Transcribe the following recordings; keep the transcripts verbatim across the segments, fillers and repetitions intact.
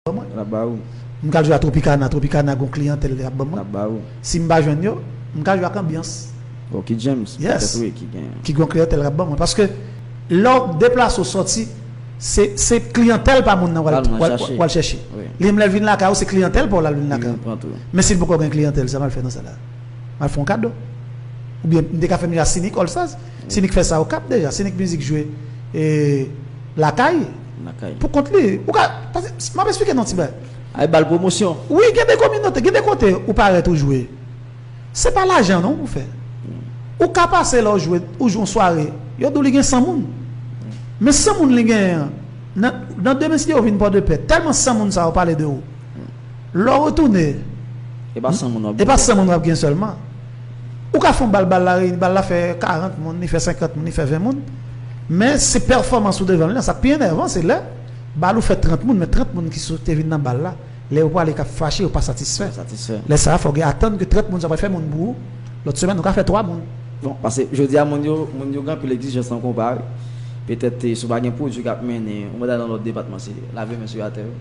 ban mwen. L ap ba ou. M ka jwe a Tropicana, Tropicana gon kliyantèl l ap ban L mwen. ap ba ou. Si m pa jwenn yo, m ka jwe a Kanbyans. Bon, Kid James. Yes. Petèt wi ki gen. Ki gon kliyantèl l ap ban mwen. Paske lè w deplase w sòti, se se kliyantèl pa moun nan w al Al nan w al- chache. w al chèche. Wi. Li menm lè l vin lakay ou, se kliyantèl pa w l al vin lakay Vin ou. pran tou. Men si l poko gen kliyantèl, sa m al fè nan sa la. M al fè yon kado. Oubyen m te ka fè m ja Sinik All Stars. Sinik fè sa Okap deja. Sinik Mizik jwe e, lakay. Lakay. Pou kont li. Ou ka. Paske m ap eksplike non ti bagay. Ay bal pwomosyon. Wi, gen de kominote, gen de kote ou parèt ou jwe. Se pa lajan non ou fè. Ou ka pase la ou jwe, ou jwe yon sware, yo di w li gen san moun. Men san moun li genyen an, nan, nan demen si yo vin Pòdepè, tèlman san moun sa yo pale de ou. Lè w retounen, E pa san moun w ap e pa gen. San moun w ap gen sèlman. Ou ka fè yon bal, bal la reyini, bal la fè karant moun, li fè senkant moun, li fè ven moun. Men se pèfòmans ou devan li lan, sa k pi enèvan, se lè bal ou fè trant moun, men trant moun ki sou te vin nan bal la, lè yo prale k ap fache, yo pa satisfè. Satisfè. Lè sa a, fò w gen atann ke trant moun sa pral fè moun pou ou. Lòt semèn, ou ka fè twa moun. Bon, paske jodi a moun yo, moun yo gen anpil egzijans nan konpa wi. Petèt eh, si w pa gen pwodui k ap mennen, ou mande nan lòt depatman, se lave men sou atè yo.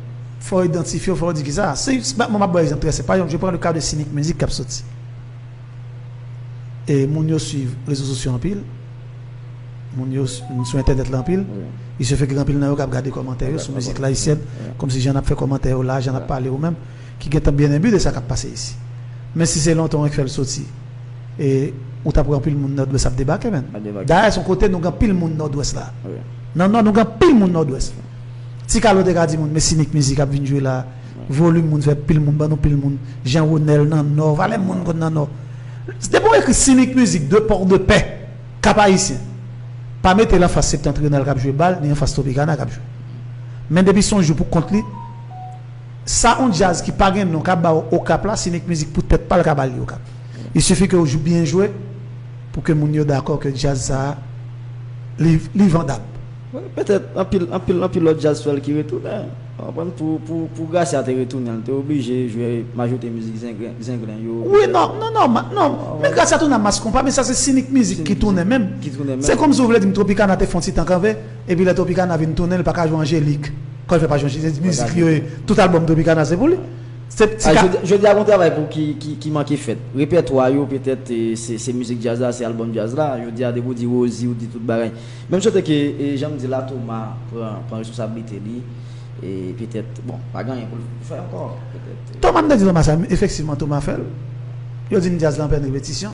Fò w idantifye w, fò w di kisa. Si, si, mwen m ap ba w egzanp trè senp. Pa egzanp, je pran le ka de Sinik Mizik k ap soti. E moun yo swiv rezo sosyo anpil. Moun yo s- moun sou entènèt la anpil. Wi. Il suffit ke gen anpil nan yo k ap gade kòmantè yo Wi, sou wi, mizik wi. la ayisyèn, Wi. kòmsi jan n ap fè kòmantè yo la, jan n ap Wi. Pale ou menm, ki gentan byen enbi de sa k ap pase isi. Men si se lontan w fè l soti, e ou t ap wè anpil moun Nòdwès ap debake, menn. Ap debake. Dayè, se yon kote nou gen anpil moun Nòdwès la. Wi. Nan Nò, nou gen anpil moun Nòdwès. Ti Kalo te ka di moun, men Sinik Mizik ap vin jwe la, volim moun fè pil moun, ban nou pil moun. Jan Wonèl nan Nò, valè moun konn nan Nò. Depi w ekri Sinik Mizik de Pòdepè, Kap Ayisyen, pa mete l anfas Septentrional k ap jwe bal, ni anfas Tropicana k ap jwe. Men depi se yon jou pou kont li, sa yon djaz ki pa gen non k ap ba w Okap la, Sinik Mizik poutèt pa l ka ba l li Okap. Il suffit ke w jou byen jwe pou ke moun yo dakò ke djaz sa a, li, li vandab. Wi, petèt anpil, anpil, anpil lòt djaz fè l ki retounen. Ou konprann, pou, pou, pou Gracia te retounen, l te oblije jwe majorite mizik zenglen, zenglen yo. Wi, non, non, non, ma- non. Men Gracia tounen a Mass Konpa, men sa se Sinik Mizik ki tounen menm. Ki tounen menm. Se kòmsi w vle di m Tropicana te fè yon ti tan kanpe, epi lè Tropicana vin tounen, li pa ka jwe Angelik. Kò l fè pa jwe Angelik, mizik yo ye, tout albòm Tropicana se pou li. Se ti Ah, ka- jodi, jodi a gon travay pou ki, ki, ki manke fèt. Repètwa yo, petèt, eh, se, se mizik djaz la, se albòm djaz la. Jodi a, depi w di Rosie, ou di tout bagay. Men m swete ke, eh, jan m di la, Thomas pran, pran responsablite li. E petèt, bon, pa gen anyen pou l fè ankò. Petèt. Thomas, m te di Thomas sa, efektivman, Thomas fè l. Yo di n djaz la anplèn repetisyon.